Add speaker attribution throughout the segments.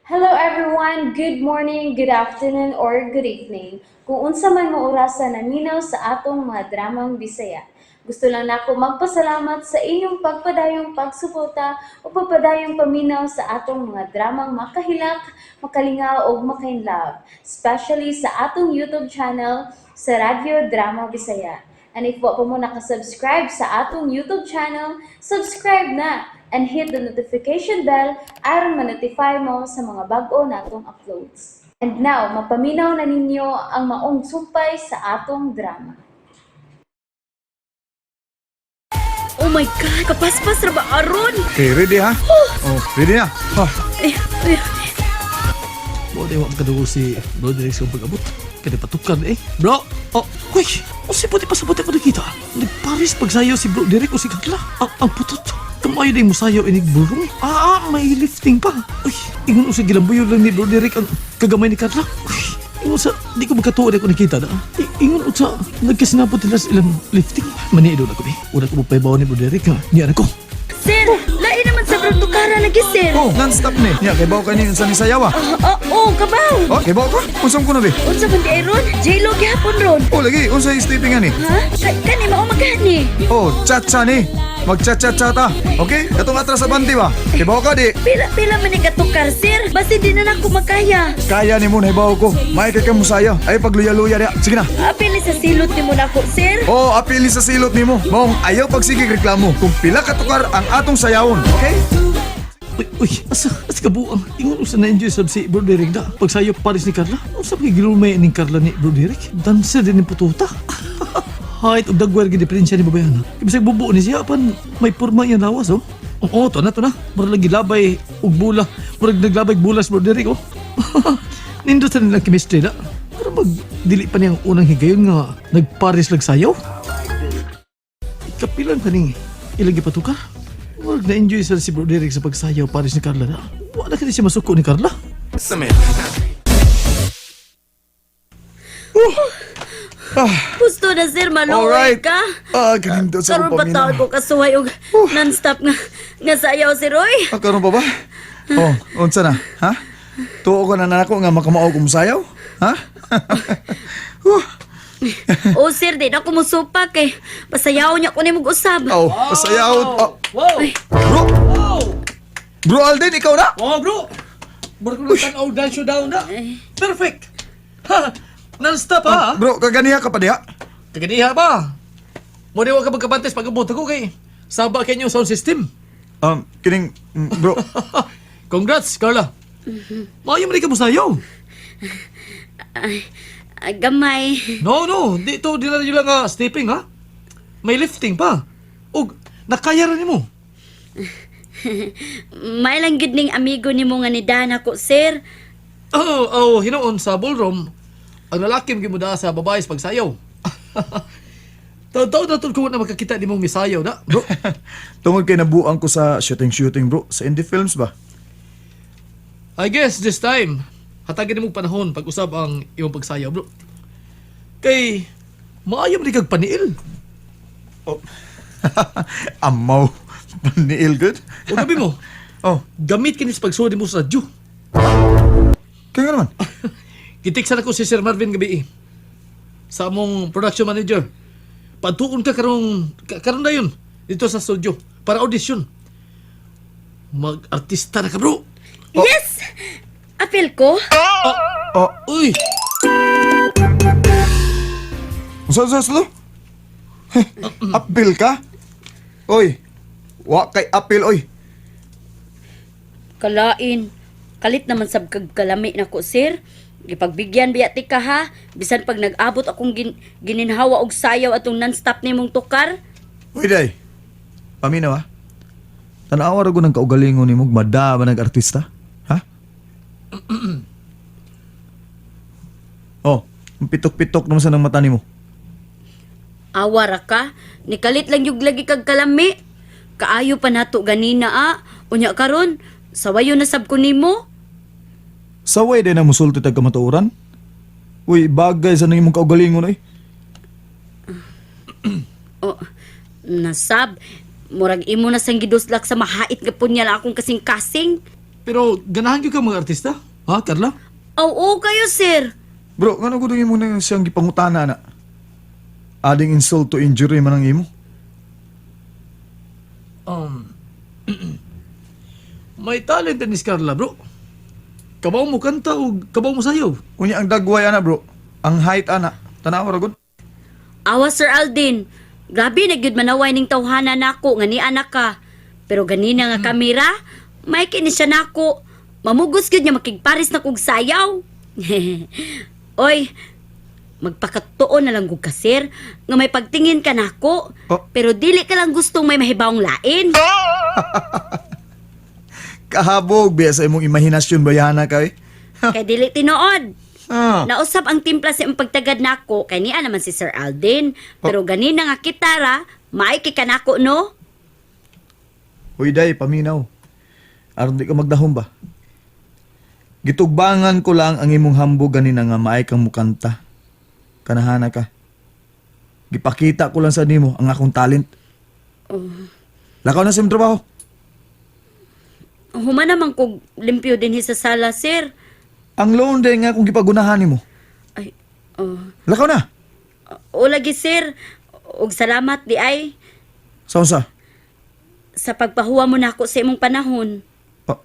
Speaker 1: Hello everyone! Good morning, good afternoon, or good evening. Kung unsa man mo orasa naminaw sa atong mga dramang Bisaya. Gusto lang nako magpasalamat sa inyong pagpadayong pagsuporta o pagpadayong paminaw sa atong mga dramang makahilak, makalingaw ug makainlove, especially sa atong YouTube channel sa Radyo Drama Bisaya. And if wa pa mo nakasubscribe sa atong YouTube channel, subscribe na and hit the notification bell aron ma-notify mo sa mga bag-o natong uploads. And now, mapaminaw na ninyo ang maong sumpay sa atong drama.
Speaker 2: Oh my God, kapaspas ra ba aron?
Speaker 3: Okay, ready ha? Oh, ready na. Oh,
Speaker 2: Ay, ay,
Speaker 4: Mo di wa makadugo si Bro Derek sa pag-abot. Kaya patukan eh. Bro! Oh, uy! O si puti pasabot ako nakita. Nagparis pagsayaw si Bro Derek o si Carla. Ang putot. Kamayo na yung musayaw inig burong. May lifting pa. Uy, ingon o sa gilambuyo lang ni Bro Derek ang kagamay ni Carla. Uy, ingon sa, di ko magkatuo na ako nakita na. Ingon o sa, nagkasinapot nila sa ilang lifting. Maniidol ako eh. Una ko mapaybaw ni Bro Derek ha. Niyan ako.
Speaker 2: Sir, lain naman sa bro tukara lagi, sir.
Speaker 3: Oh, non-stop ni. Nya, kay bawo ka ni unsa ni sayaw ah.
Speaker 2: Oh, oh, kabaw.
Speaker 3: Oh, kay bawo ka? Unsam ko na be?
Speaker 2: Unsa man di ay ron? J-Lo gihapon ron.
Speaker 3: Oh, lagi, unsa yung sleeping ani?
Speaker 2: Ha? Kani mao magani.
Speaker 3: Oh, cha-cha ni. Mag-cha-cha-cha ta. Okay? Katong atras sa banti ba? Kay bawo ka di.
Speaker 2: Pila pila man ni katukar, sir. Basi di na nako makaya.
Speaker 3: Kaya ni mo nahibaw ko. May kay kay musayaw. Ay pagluya-luya diya. Sige na.
Speaker 2: Apili sa silot nimo nako, sir.
Speaker 3: Oh, apili sa silot nimo. Maong ayaw pagsigig reklamo kung pila katukar ang atong sayawon. Okay?
Speaker 4: Uy, uy, asa kabuang. Ingon usa na enjoy sab si Bro Derek da. Pagsayo pares ni Carla. Unsa pa gilumay ning Carla ni Bro Derek? Dancer din ni pututa. Height og dagwar gid diferensya ni babayana. Kay bisag bubo ni siya apan may porma iyang lawas oh. Oo, to na to na. Murag lagi labay og bula. Murag naglabay og bulas Bro Derek oh. Nindot sa nilang chemistry da. Pero mag dili pa niyang unang higayon nga nagpares lag sayaw. Kapilan pa ning ilang gipatukar. Murag na-enjoy sa si Bro Derek sa pagsayaw pares ni Carla na. Wala ka siya masuko ni Carla.
Speaker 2: Gusto na, sir, maluoy
Speaker 3: Alright.
Speaker 2: ka.
Speaker 3: Ah, ganito sa
Speaker 2: Karon
Speaker 3: akong
Speaker 2: pa taon
Speaker 3: paminaw.
Speaker 2: ko kasuhay og non-stop nga nga sayaw, sir, oy.
Speaker 3: Ah, karon pa ba? Oh, unsa na? Ha? Tuo ka na nako nga makamao kung musayaw? Ha? Huh.
Speaker 2: Oh, sir, di na ko musupak eh. Pasayaw niya ko nimo usab.
Speaker 3: Oh, pasayaw. Oh,
Speaker 4: Wow!
Speaker 3: bro. Bro Alden, ikaw na?
Speaker 4: Wow, bro! Murag ko tanaw dance down na. Perfect! Ha! Non-stop ha!
Speaker 3: Bro, kaganiha ka pa diha?
Speaker 4: Kaganiha ba? Mo di wa ka magkabantes pag abot ako kay saba kay inyong sound system.
Speaker 3: Kining, bro.
Speaker 4: Congrats, Carla. Maayo man ka musayaw.
Speaker 2: Ay, ay, gamay.
Speaker 4: No, no, di to di na lang stepping ha. May lifting pa. Og nakaya ra nimo.
Speaker 2: May lang gid ning amigo nimo nga ni Dan ako, sir.
Speaker 4: Oh, oh, hinoon sa ballroom. Ang lalaki mo da sa babae sa pagsayaw. Taon-taon na ko na makakita ni mong misayaw na, bro.
Speaker 3: Tungod kay nabuang ko sa shooting-shooting, bro. Sa indie films ba?
Speaker 4: I guess this time, hatagin nimo panahon pag-usab ang imong pagsayaw, bro. Kay maayo man kag paniil.
Speaker 3: Oh. Amaw. Paniil good.
Speaker 4: O gabi mo,
Speaker 3: Oh,
Speaker 4: gamit kini sa pagsulod mo sa radyo.
Speaker 3: kaya nga naman.
Speaker 4: Gitiksan ako si Sir Marvin gabi eh. Sa among production manager. Patuon ka karong karon na yun dito sa studio para audition. Mag-artista na ka, bro.
Speaker 2: Yes! Apil ko?
Speaker 3: Oh,
Speaker 4: Uy,
Speaker 3: unsa unsa slo? Heh, Apil ka? Oy. Wa kay apil oy.
Speaker 2: Kalain. Kalit naman sab kag kalami nako, sir. Gipagbigyan biya ti ka ha. Bisan pag nag-abot akong gininhawa og sayaw atong non-stop nimong tukar.
Speaker 3: Uy, day. Paminaw, ha? Tanawa ra ko ng kaugalingon nimo, mada ba nag-artista? Ha? Oh, ang pitok-pitok naman sa ng mata nimo.
Speaker 2: Awa ra ka. Nikalit lang yung lagi kag kalami. Kaayo pa nato ganina ah. Unya karon, sawayo na sab ko nimo.
Speaker 3: Saway din ang musulti tag kamatuoran. Uy, bagay sa nang imong kaugalingon oy.
Speaker 2: Oh, nasab. Murag imo na sang giduslak sa mahait nga punyal akong kasing-kasing.
Speaker 4: Pero ganahan gyud ka mga artista? Ha, Carla?
Speaker 2: Oo kayo, sir.
Speaker 3: Bro, ngano gud imo na siyang gipangutana na? Adding insult to injury man ang imo.
Speaker 4: May talent ni si Carla, bro. Kabaw mo kanta o kabaw mo sayaw.
Speaker 3: Unya ang dagway ana, bro. Ang height ana. Tanaw ra gud.
Speaker 2: Awa, Sir Aldin. Grabe na gyud manaway ning tawhana nako nga ni anak ka. Pero ganina nga kamera, may kini siya nako. Mamugos gyud nga makigpares na kog sayaw. Oy, magpakatuon na lang gud ka, sir, nga may pagtingin ka nako.
Speaker 3: Oh.
Speaker 2: Pero dili ka lang gustong may mahibawong lain.
Speaker 3: Kahabog biya sa imong imahinasyon bayana kay.
Speaker 2: Kay dili tinuod.
Speaker 3: Ah.
Speaker 2: Nausap ang timpla sa imong pagtagad nako kay niya naman si Sir Alden. Pero ganina nga kitara, maiki ka nako no?
Speaker 3: Uy, day, paminaw. Aron di ka magdahom ba? Gitugbangan ko lang ang imong hambog ganina nga maay kang mukanta. Kanahana ka. Gipakita ko lang sa nimo ang akong talent. Lakaw na sa imong trabaho.
Speaker 2: Human naman kog limpyo dinhi sa sala, sir.
Speaker 3: Ang loan day nga kung gipagunahan nimo.
Speaker 2: Ay, oh.
Speaker 3: Lakaw na.
Speaker 2: O lagi, sir. Og salamat di ay
Speaker 3: Sa unsa?
Speaker 2: sa pagpahuwa mo nako sa imong panahon.
Speaker 3: Ah,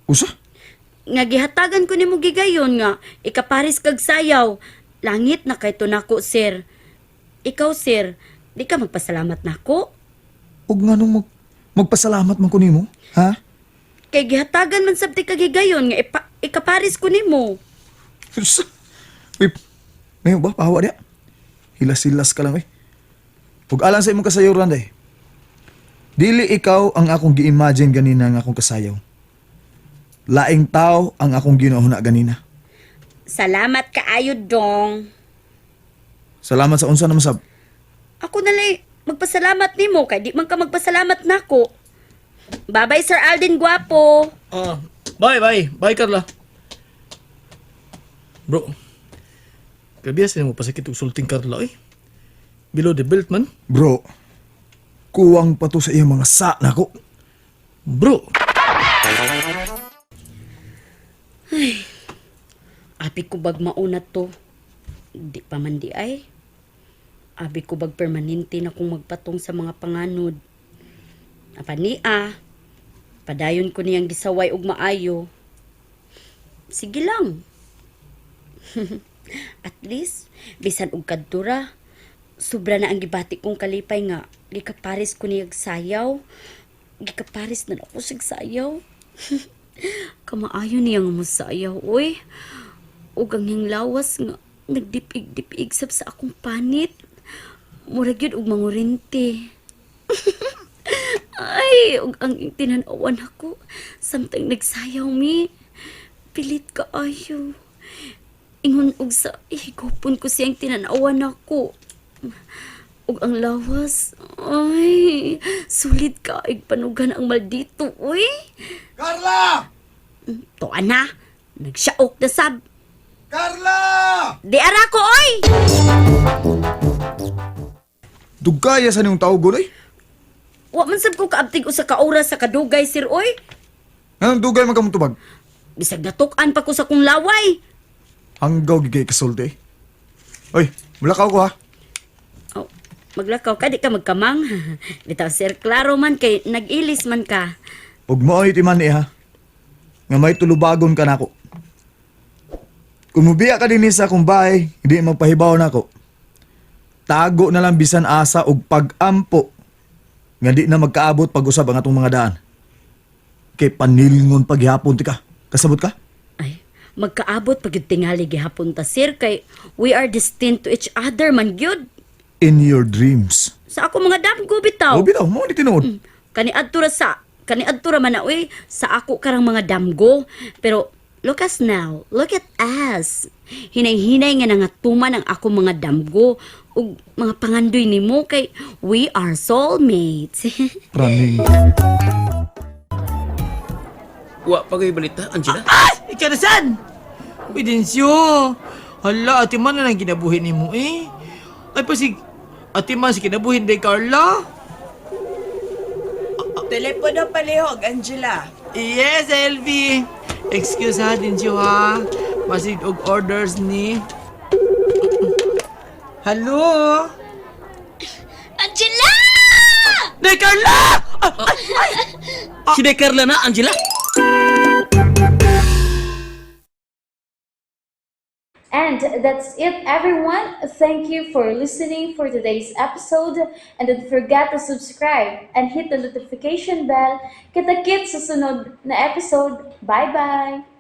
Speaker 3: usa?
Speaker 2: Nga gihatagan ko nimo gigayon nga ikapares kag sayaw. Langit na kay to nako, sir. Ikaw, sir, di ka magpasalamat nako.
Speaker 3: Ug nganong magpasalamat man ko nimo? Ha?
Speaker 2: Kay gihatagan man sabti kag higayon nga ikapares ko nimo.
Speaker 3: Usa? Uy, mayo ba? Pahawa diya. Hilas-hilas ka lang, eh. Ug alang sa imong kasayuran, day. Dili ikaw ang akong gi-imagine ganina nga akong kasayaw. Laing tao ang akong ginahuna ganina.
Speaker 2: Salamat kaayo, dong.
Speaker 3: Salamat sa unsa naman sab.
Speaker 2: Ako nalay magpasalamat nimo kay di man ka magpasalamat nako. Bye-bye, Sir Alden Guapo.
Speaker 4: Ah, bye, bye. Bye, Carla. Bro, grabe sa mo pasakit og sulting Carla eh. Below the belt man.
Speaker 3: Bro, kuwang pa to sa iyang mga sa nako.
Speaker 4: Bro,
Speaker 2: Abi ko bag mauna to. Di pa man di ay. Abi ko bag permanente na kung magpatong sa mga panganod. Apa niya, padayon ko niyang gisaway og maayo. Sige lang. At least, bisan og kadtura, sobra na ang gibati kong kalipay nga gikapares ko niyag sayaw. Gikapares na ako sig sayaw. Kamaayo niya nga mosayaw, oy. Ug ang iyang lawas nga nagdipig-dipig sab sa akong panit. Murag yun og mangurinte. Ay, ug ang iyang tinan-awan ako. Samtang nagsayaw mi. Pilit kaayo. Ingon og sa higupon ko siyang tinan-awan ako. Ug ang lawas, ay, sulit ka panugan ang maldito, uy.
Speaker 3: Carla!
Speaker 2: Tuan na, nagsiyaok na sab.
Speaker 3: Carla!
Speaker 2: Di ara ko, oy!
Speaker 3: Dugaya sa niyong tawag oy.
Speaker 2: Wa man sab ko kaabtig usa ka oras sa kadugay, sir, oy.
Speaker 3: Anong dugay man kamong tubag?
Speaker 2: Bisag natuk-an pa ko sa kong laway.
Speaker 3: Hanggaw gigay kasulti. Oy, mulakaw ko ha.
Speaker 2: Oh, maglakaw ka, di ka magkamang. Bitaw, sir, klaro man kay nag-ilis man ka.
Speaker 3: Ug mao ni timan ha. Nga may tulubagon ka nako. Kung mubiya ka dinhi sa akong bahay, hindi magpahibaw nako. Tago na lang bisan asa og pag-ampo nga di na magkaabot pag-usab ang atong mga daan. Kay panilngon paghihapon ti ka. Kasabot ka?
Speaker 2: Ay, magkaabot pag yun tingali gihapon ta, sir, kay we are destined to each other man gyud.
Speaker 3: In your dreams.
Speaker 2: Sa ako mga damgo bitaw.
Speaker 3: O bitaw, mao ni tinuod.
Speaker 2: Kani adto ra sa kani adto ra man na uy sa ako karang mga damgo. Pero look us now, look at us. Hinay-hinay nga nangatuman ang ako mga damgo ug mga pangandoy nimo kay we are soulmates.
Speaker 3: Praning.
Speaker 5: Wa pa kayo balita, Angela?
Speaker 4: Ay! Ikaw na san! Pidencio! Hala, ate man na lang kinabuhi ni mo eh. Ay pasig, ate man si kinabuhin day Carla.
Speaker 6: Telepono palihog, Angela. Yes, LV. Excuse ha, din siyo ha. Masig og orders ni. Hello?
Speaker 2: Angela!
Speaker 6: Day Carla! Ah,
Speaker 5: Si Day Carla na, Angela.
Speaker 1: And that's it, everyone. Thank you for listening for today's episode. And don't forget to subscribe and hit the notification bell. Kita-kits sa sunod na episode. Bye-bye!